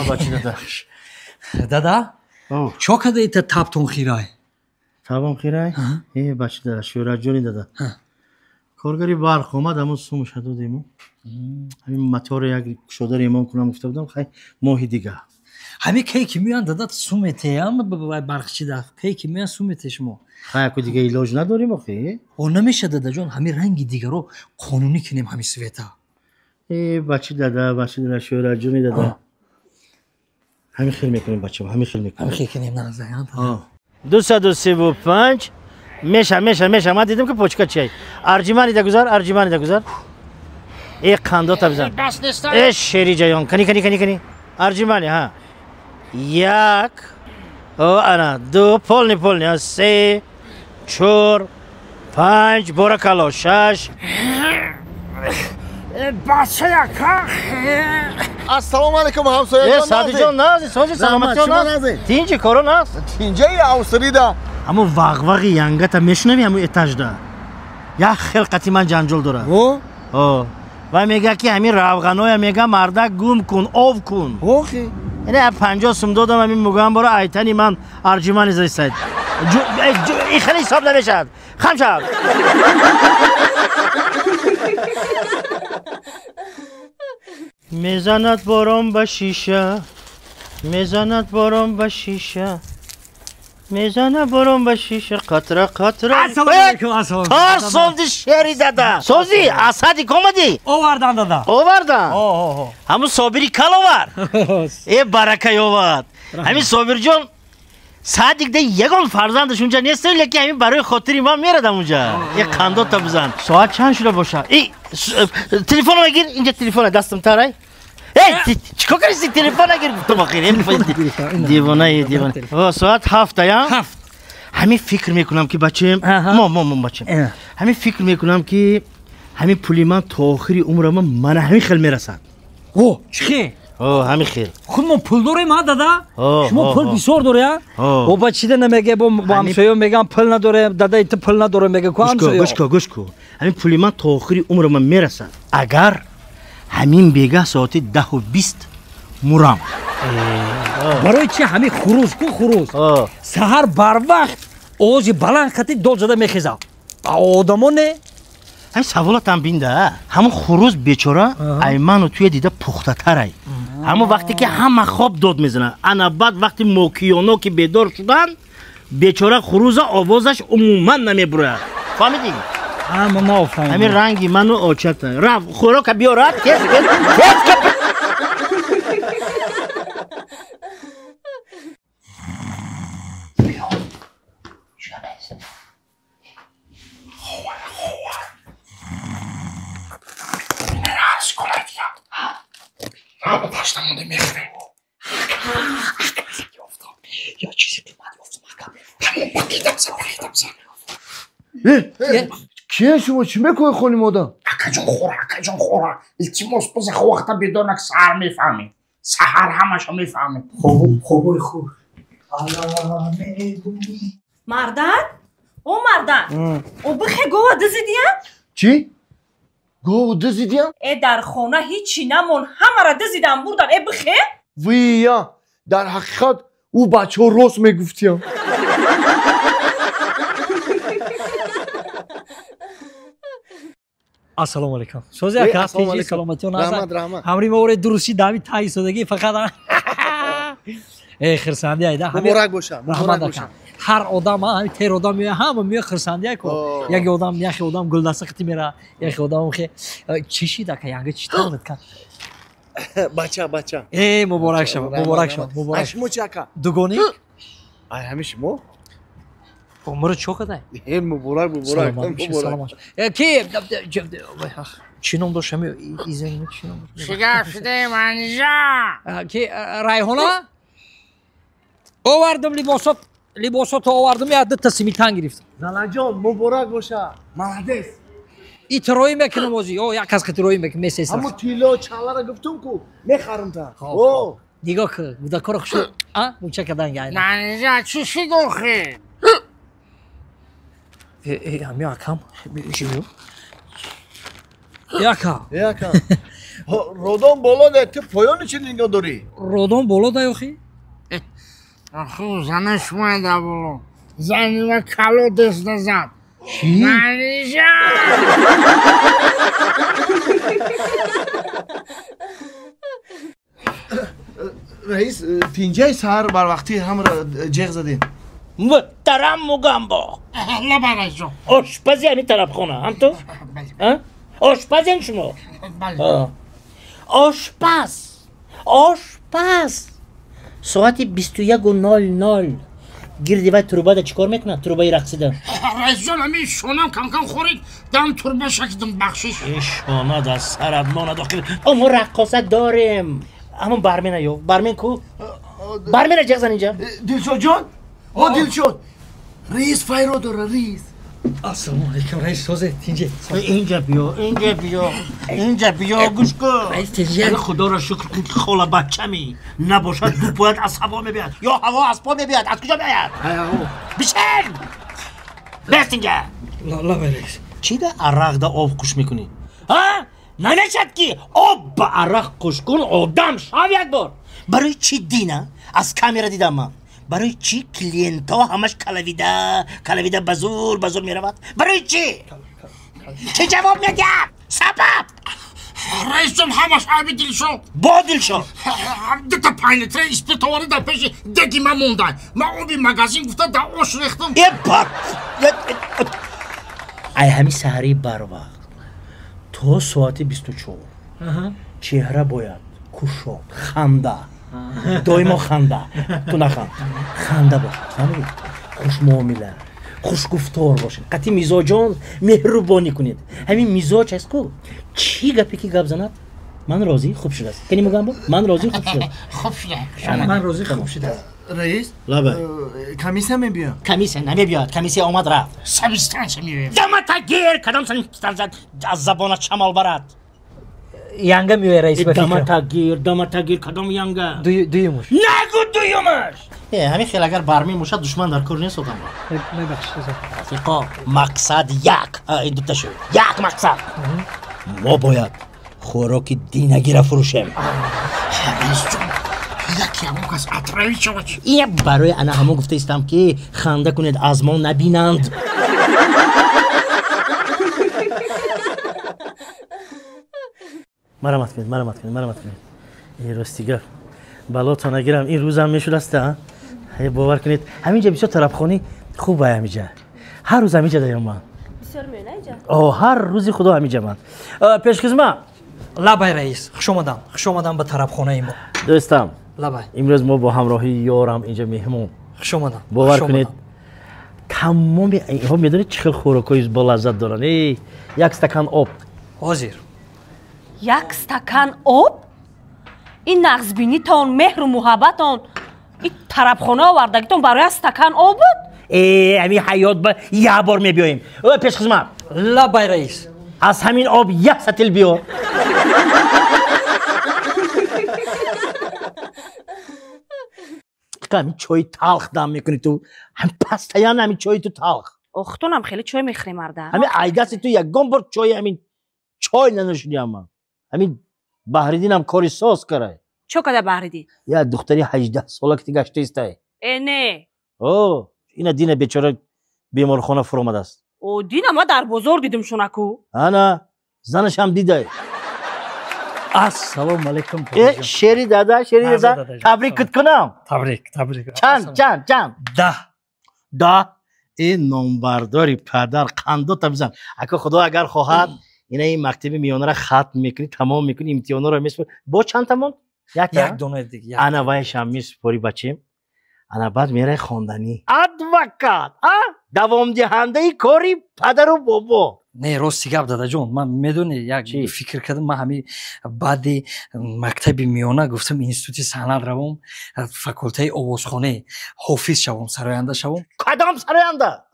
Бачи дада. Дада? Чо када ита табтон хирай? Табам хирай? Э, бачи дада, шӯраҷони дада. Коргари барқ омад, ҳамон сумаша додему. Ҳамин моторро як кушода ремон кунам гуфта будам, хай моҳи дига. Ҳамин кай ки меоянд, дада, сумете, барқчида. Кай ки меоянд, сумете шумо. Хай, яку дига илоҷ надорем охи? О, намеша, дадаҷон, ҳамин ранги дигаро қонунӣ кунем ҳамин света. Э, бачи дада, бачи дада, шӯраҷони дада. Ҳамин хел мекунем, бачаҳо, ҳамин хел мекунем. Ҳамин хел кунем, назаям. 235 меша, меша, меша. Ман дидам ки почка чиай. Арҷиманида гузар, арҷиманида гузар. Э, қандота бизан. Э, шери ҷаён. Кани, кани, кани, кани. Арҷимани, ҳа. 1, о, ана, 2, полни, полни, 3, 4, 5, боракало, 6. Бача яка. Ассалому алайкум, ҳамсояҷон. Э, Садиҷон, нази, сози, саломатиён наз. Тинҷи коро наз. Тинҷаи авсрида. Ҳамон вағвағи янгата мешунавӣ ҳамон этажда. Як хел қати ман ҷанҷол дорад. О? Вай мега ки ҳамин равғаноя мега мардак гум кун, ов кун. Охи. Ина 50 сум додам ҳамин мугам бора айтани ман арҷимани зайсайд. Ин хеле ҳисоб намешавад. Хам шав. Мезанад борон ба шиша, мезанад борон ба шиша, мезанад борон ба шиша, қатра қатра. Ассалому алайкум, ассалому алайкум. Тор солди шери дада. Сози, асади комади? Овардан, дада. Овардан? О. Ҳамун Собири кал овар. Э, барака ёвад. Ҳамин Собирҷон саадик де ягон фарзандаш унҷа нест, лекин ҳамин барои хотири ман мерадам унҷа. Э, қандота бизан. Соат чанд шуда бошад? Э, телефонро гир, инҷа телефона дастам тарай. Эй, чикор кардӣ? Телефон гир гуфтам охир. Девона, девона. О, соат 7 я? 7. Ҳамин фикр мекунам ки бачаем, мо бачаем. Ҳамин фикр мекунам ки ҳамин пули ман то охири умрам мана ҳамин хел мерасад. О, чӣ? О, ҳамин хел. Худ мо пул дорем, ҳа, дада? Шумо пул бисёр доред, ҳа? О, ба чида намеге, бо ҳамсоё мегам пул надорем, дада ит пул надорем меге, ку ҳамсоё. Гӯш кун, гӯш кун. Ҳамин пули ман то охири умрам мерасад. Агар ҳамин бегаҳ соати 10:20 мурам. Барои чи ҳамин хурӯз ку хурӯз? Саҳар барвақт овози баланд хати дод зада мехезад. Одамо не? Ҳамин саволатам бинда. Ҳамон хурӯз бечора ай ману туя дида пухтатарай. Ҳамон вақте ки ҳама хоб дод мезанад. Ана баъд вақти мокиёно ки бедор шуданд, бечора хурӯза овозаш умуман намебурояд. Фаҳмидӣ? Ама нафаҳмидам. Ҳамин ранги ману очата. Рафт, хӯрока биёрад, тез, тез, тез. Ташта монда мехӯрем. Кие шумо чӣ мекунед хоним одам? Акаҷон хӯра, акаҷон хӯра. Илтимос боза вақта бедорнак саҳар мефаҳмем. Саҳар ҳамаша мефаҳмем. Хобои хуб. Мардан? О мардан! О бихе гова дизидиян? Чӣ? Гову дизидиян? Э дар хона ҳичи намон, ҳамара дизидан бурдан. Э бихе? Вия, дар ҳақиқат ӯ бачаҳо рост мегуфтиян. Ассалому алайкум. Сози ака, тинҷи саломатиён ҳастанд. Ҳамри мо ораи дурустӣ дами таи содагӣ фақат э хирсандӣ айда. Муборак бошад. Раҳмат ака. Ҳар одам, ҳами тер одам меояд, ҳама меояд хирсандӣ ко. Яке одам, яке одам гулдаста қити мера, яке одам хе чӣ шид ака, янга чӣ тавонад кард? Бача, бача. Э муборак шавад, муборак шавад, муборак. Ай шумо чӣ ака? Дугоник? Ай ҳами шумо? Умро чо кадай? Э муборак, муборак, муборак. Э ки чӣ ном дошт ҳами изани чӣ ном дошт? Шигар шудаи манижа. Ки Райҳона? Овардам либосот, либосото овардам, як дута симитан гирифтам. Занаҷон, муборак боша. Молодец. Итроӣ мекунам озӣ. О, як кас қитроӣ мекунам, месесам. Ҳамо тилло чалара гуфтум ку, мехарам та. О, нигоҳ кун, гудакоро хушу, а? Мунча кадан гайна. Манижа, чӣ шид охир? Э, ами акам, жимю. Яка. Яка. Родон боло да, ту поёни чӣ нигоҳ дорӣ? Родон боло да охи? Аху, зана шумо да боло. Зани ма кало дест назад. Чӣ? Манижа! Раис, тинҷаи саҳар барвақтӣ ҳамра ҷеғ задем. Муҳтарам Мугамбо. Лаба раисҷон. Ошпази ҳамин тарабхона, ҳам ту? Ошпазен шумо? Ошпаз, ошпаз. Соати 21:00 гирди вай трубада чӣ кор мекунад? Трубаи рақсида. Раисҷон, ҳамин шонам камкам хӯрид, дам турба шакидам, бахшиш. Шона дар сарат монад охир. О, мо раққоса дорем. Ҳамон бармена ё, бармен ку? Бармена ҷеғ зан инҷа. Дилшодҷон? О, Дилшод! Раис файро дора, раис. Ассалому алайкум, раис, созе, тинҷе. Инҷа биё, инҷа биё, инҷа биё, гӯш кун. Раис, тинҷе. Худоро шукр кун ки хола бачами. Набошад ду пояд аз ҳаво мебиёд. Ё ҳаво аз по мебиёд, аз куҷо меояд? Бишин! Бест инҷа. Лабай, раис. Чӣ да арақ да об қуш мекунӣ? Ҳа? Намешад ки об ба арақ қуш кун, одам шав як бор. Барои чӣ дина? Аз камера дидам ман. Барои чӣ клиентҳо ҳамаш калавида, калавида ба зур, ба зур меравад? Барои чӣ? Чӣ ҷавоб медиҳад? Сабаб? Раисҷон, ҳамаш айби Дилшод. Бо Дилшод? Дута панҷ литра спирт оварда дар пеши деги ман мондай. Ман оби магазин гуфта дар ош рехтам. Э бар! Ай ҳамин саҳарии барвақт то соати 24 чеҳра бояд кушод, ханда. Доимо ханда. Ту наханд. Ханда бошад, фаҳмидӣ? Хушмуомила, хушгуфтор бошед. Қатъи мизоҷон меҳрубонӣ кунед. Ҳамин мизоҷ аст ку, чӣ гапе ки гап занад, ман розӣ, хуб шудааст. Кани Мугамбо? Ман розӣ, хуб шудааст. Хуб шудааст. Ман розӣ, хуб шудааст. Раис? Лабай. Комиссия мебиёд? Комиссия намебиёд. Комиссия омад рафт. Санстанса меояд. Дамата гир! Кадом санстанса аз забонат шамол барад? Янга меояд, раис, ба фикрам. Дамата гир, дамата гир, кадом янга? Дуюмуш. Нагу дуюмаш! Э, ҳамин хел агар бармин бошад, душман дар кор нест одам. Мебахшед. Рафиқо, мақсад як. Ин дута шуд. Як мақсад. Мо бояд хӯроки динагира фурӯшем. Раисҷон, яке ҳамон кас отравить шавад. Е, барои ана ҳамон гуфта истам ки ханда кунед, аз мо набинанд. Марамат кунед, марамат кунед, марамат кунед. Э, рости гап. Балото нагирам, ин рӯзам мешудаст, а? Бовар кунед, ҳаминҷа бисёр тарабхонӣ хуб ай ҳаминҷа. Ҳар рӯз ҳаминҷа даём ман. Бисёр меёна инҷа? О, ҳар рӯзи худо ҳаминҷа ман. Пешхизмат. Лабай, раис, хуш омадам. Хуш омадам ба тарабхонаи мо. Дӯстам. Лабай. Имрӯз мо бо ҳамроҳии ёрам инҷа меҳмон. Хуш омадам. Бовар кунед, тамоми инҳо медонед чӣ хел хӯрокҳои болаззат доранд. Эй, як стакан об. Ҳозир. Як стакан об? Ин нағзбинитон, меҳру муҳаббатон, ин тарабхона овардагитон барои як стакан об буд? Ҳамин ҳаёт ба як бор мебиёем. О, пешхизмат. Лабай раис. Аз ҳамин об як сатил биёр. Ҳамин чойи талх дам мекунӣ ту. Ҳам пастаян ҳамин чойи ту талх. Охтонам хеле чой мехӯрем, марда. Ҳамин айдасти ту ягон бор чойи ҳамин чой нанӯшидиам ман. Ҳамин Баҳриддинам кори соз карай. Чо када Баҳриддин? Як духтари 18 сола ки гаштаистай. Э, не. О, ина Дина бечора беморхона фуромадааст. О, Дина ма дар бозор дидим шунаку. Ана, занашам дидай. Ассалому алайкум. Э, шери дада, шери дада, табрикат кунам. Табрик, табрик. Чанд, чанд, чанд? 10. 10. Э, номбардори падар қандота бизан. Ака Худо агар хоҳад, ина ин мактаби миёнаро хатм мекунӣ, тамом мекунӣ, имтиҳонҳоро месупорӣ. Бо чанд тамом? Як дона дига. Ана вайшам месупорӣ бачем. Ана баъд мерай хонданӣ. Адвокат, а? Давомдиҳандаи кори падару бобо. Не, рости гап дадаҷон, ман медонӣ як фикр кардам, ман ҳамин баъди мактаби миёна гуфтам институти санъат равом, факултаи овозхонӣ, ҳофиз шавам, сароянда шавам. Кадом сароянда?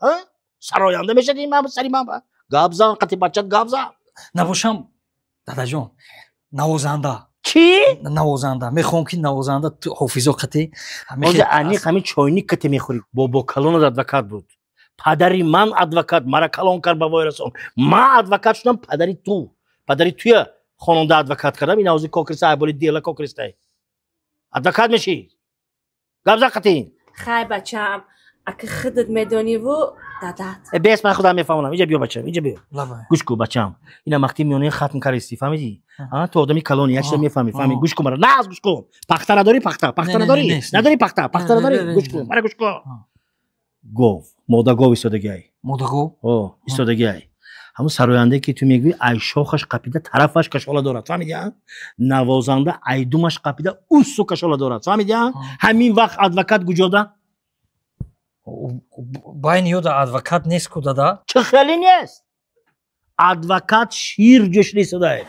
Сароянда мешавӣ ман сари ман? Гап зан, қати бачат гап зан. Набошам, дадаҷон, навозанда. Чӣ? Навозанда. Мехоҳам ки навозанда ҳофизо қати. Ҳозир аниқ ҳамин чойник қати мехӯрӣ. Бобо калонат адвокат буд. Падари ман адвокат, мара калон кард ба вой расон. Ман адвокат шудам, падари ту. Падари туя хононда адвокат кардам. Ин ҳозир кокриста, айболи дела кокристай. Адвокат мешӣ. Гап зан қати. Хай бачаам, ака худат медониву дадат. Бес, ман худам мефаҳмонам. Инҷа биё бачам, инҷа биё. Гӯш кун бачам. Ина мактаби миёнаи хатм кардисти, фаҳмидӣ? Ту одами калони, як чиза мефаҳмӣ, фаҳмӣ. Гӯш кун мара. Наз гӯш кун. Пахта надорӣ, пахта. Пахта надорӣ? Надорӣ пахта? Пахта надорӣ? Гӯш кун. Мара гӯш кун. Гов, модагов истодагиай. Модагов? О, истодагиай. Ҳамун сарояндае ки ту мегӯӣ, ай шохаш қапида тарафаш кашола дорад, фаҳмидӣ? Навозанда айдумаш қапида уссу кашола дорад, фаҳмидӣ? Ҳамин вақт адвокат куҷода? Байни ёда адвокат нест ку дада? Чӣ хеле нест? Адвокат шир ҷӯшида истодае.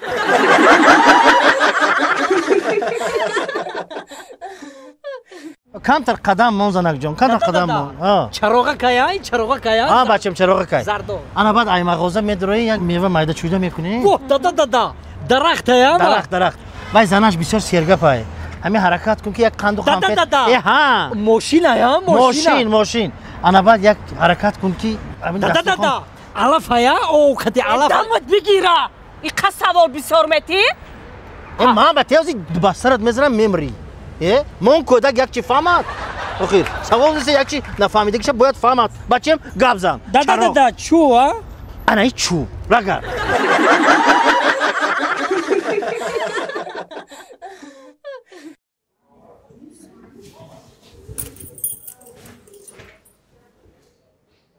Камтар қадам мон, занакҷон, камтар қадам мон. Чароға кай, чароға кай? А, бачам, чароға кай. Зардо. Ана баъд ай мағоза медрои, як мева майда чӯйда мекунӣ. Во, дада, дада. Дарахт ая? Дарахт, дарахт. Вай занаш бисёр сергапай. Ҳамин ҳаракат кун ки як қанду хампет. Дада, дада. Э, ҳа. Мошин ая, мошин. Мошин, мошин. Ана баъд як ҳаракат кун ки дада, дада. Алаф ая, о, кати алаф. Дамат бигира. Иқа савол бисёр метӣ? Э, ман ба тези ба сарат мезанам, мемрӣ. Э, мон кӯдак як чи фаҳмад? Охир, савол нест, як чи нафаҳмидагиша бояд фаҳмад. Бачам, гап зан. Дада, дада, чӯ, а? Ана и чӯ, рагар.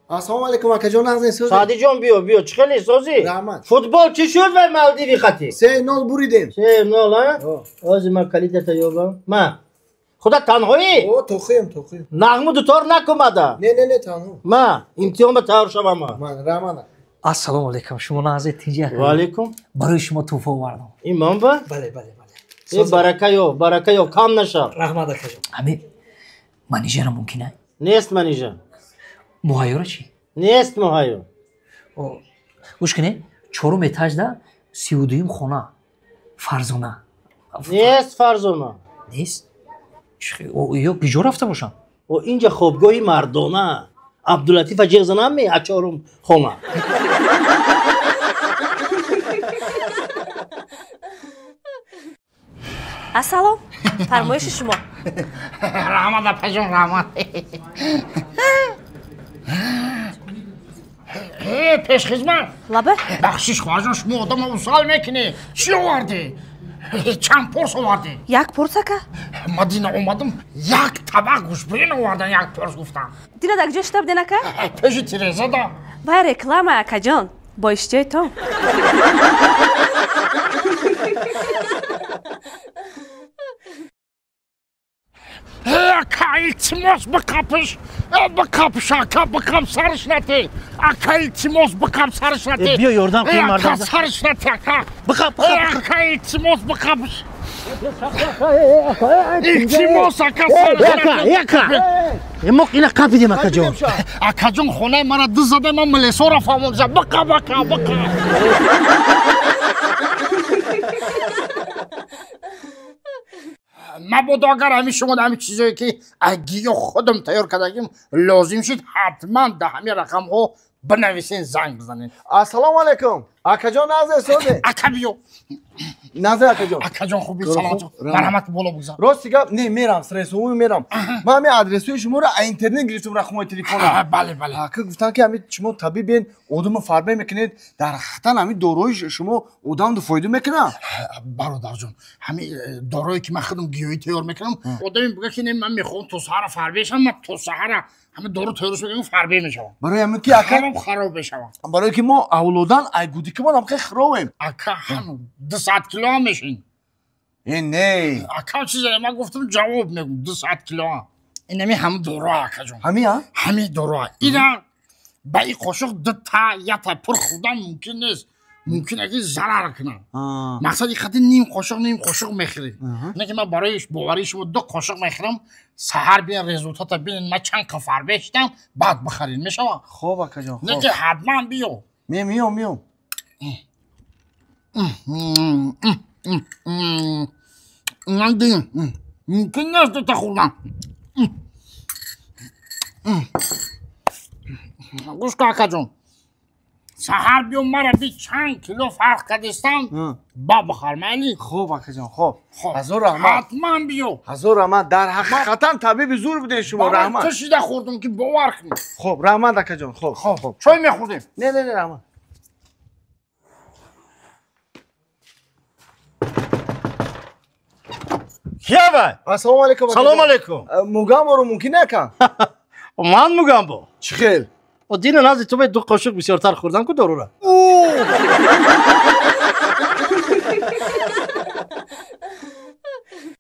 Ассалому алайкум, акаҷон, нағзин сӯзӣ? Саъдиҷон, биё, биё, чӣ хеле созӣ? Раҳмат. Футбол чӣ шуд вай Малдиви хати? 3-0 буридем. 3-0, а? Ҳозир ман калидата ёбам. Ма. Худо танҳоӣ? О, тохием, тохием. Нағму дутор накумада. Не, не, не, танҳо. Ма, имтиҳон ба тайёр шавам ма. Ман, раҳмат. Ассалому алайкум, шумо нағзед, тинҷӣ акаҷон? Ва алайкум. Барои шумо тӯҳфа овардам. Ин ман ба? Бале, бале, бале. Э, барака ёб, барака ёб, кам нашав. Раҳмат акаҷон. Ҳамин манижара мумкин а? Нест манижа. Муҳайёра чӣ? Нест муҳайё. Гӯш кунед, чорум этажда 32-юм хона. Фарзона. Нест Фарзона. Нест? Ё куҷо рафта бошам? О, инҷа хобгоҳи мардона. Абдулатифа ҷеғ занам ме аз чорум хона. Ассалом, фармоиши шумо. Раҳмат, апаҷон, раҳмат. Э, пешхизмат. Лаба? Бахшиш, хоҳарҷон, шумо одамро усал мекунӣ. Чӣ овардӣ? Чанд порс овардӣ? Як порс, ака. Ма дина омадам, як табақ гӯшбирин овардан, як порс гуфтам. Дина дар куҷо шида буден, ака? Пеши тирезада. Вай реклама, акаҷон. Бо иштиҳои Ака, илтимос, бикапиш, бикапиш, ака, бикап, сариш нате. Ака, илтимос, бикап, сариш нате. Биё ёрдам кун, мардам. Ака, сариш нате, ака. Бикап, бикап. Ака, илтимос, бикапиш. Илтимос ака, яка. Мо ина қапидем акаҷон. Акаҷон, хонаи мара ду зада, ман милесора фаҳмонда. Бақа, бақа, бақа. Мабодо агар ҳамин шумо ҳамин чизое ки гиё худам тайёр кардагим лозим шуд, ҳатман дар ҳамин рақамҳо бинависен, занг бизанед. Ассалому алайкум. Акаҷон, назар созе. Ака биё. Назар акаҷон. Акаҷон, хуби, саломат. Марҳамат, боло бигзар. Рости гап, не, мерам, сресову мерам. Ман ҳамин адресҳои шуморо аз интернет гирифтам, рақамҳои телефона. Бале, бале. Ака гуфтанд ки ҳамин шумо табибен, одамро фарбе мекунед, дар ҳақиқатан ҳамин дорои шумо одамро фоида мекунад. Бародарҷон, ҳамин дорое ки ман худам гиёҳӣ тайёр мекунам, одаме бигӯяд ки не, ман мехоҳам то саҳара фарбе шавам, ман то саҳара ҳамин дору тайёр мекунам, фарбе мешавам. Барои ҳамин ки ака ҳамам хароб мешавам. Барои ки мо авлодан ай гудикамон ҳам хеле харобем. Ака, ҳам 200 кило ҳам мешин. Э, не. Ака, чизе ман гуфтам, ҷавоб мегӯм, 200 кило. Ин ҳами ҳам дору акаҷон. Ҳами, а? Ҳами дору. Ина ба ин қошуқ ду та, як та пур хӯрдан мумкин нест. Мумкин аст ки зарар кунад. Мақсад ин қади ним қошуқ, ним қошуқ мехӯрӣ. Не ки ман барои боварии шумо ду қошуқ мехӯрам, саҳар биён результата бинед, ман чанд қа фарбе шидам, баъд бихаред, мешавад? Хоб акаҷон, Не хоб. ки ҳатман биё. Ме миём, миём. Ман мумкин нест дута хӯрдан. Гӯш кун акаҷон, саҳар биё, мара би чанд кило фарқ кардистам, ба бихар, майли? Хоб акаҷон, хоб. Хоб. Ҳазор раҳмат. Ҳатман биё. Ҳазор раҳмат. Дар ҳақиқатан табиби зур будед шумо, раҳмат. Ту шида хӯрдум ки бовар кунӣ. Хоб, раҳмат акаҷон, хоб, хоб. Чой мехӯрдем? Не, не, не, раҳмат. Кия? Ассалому алайкум. Салом алайкум. Мугамборо мумкин ака? Ман Мугамбо. Чӣ хел? Дина назди ту ду қошуқ бисёртар хӯрдам ку дорура.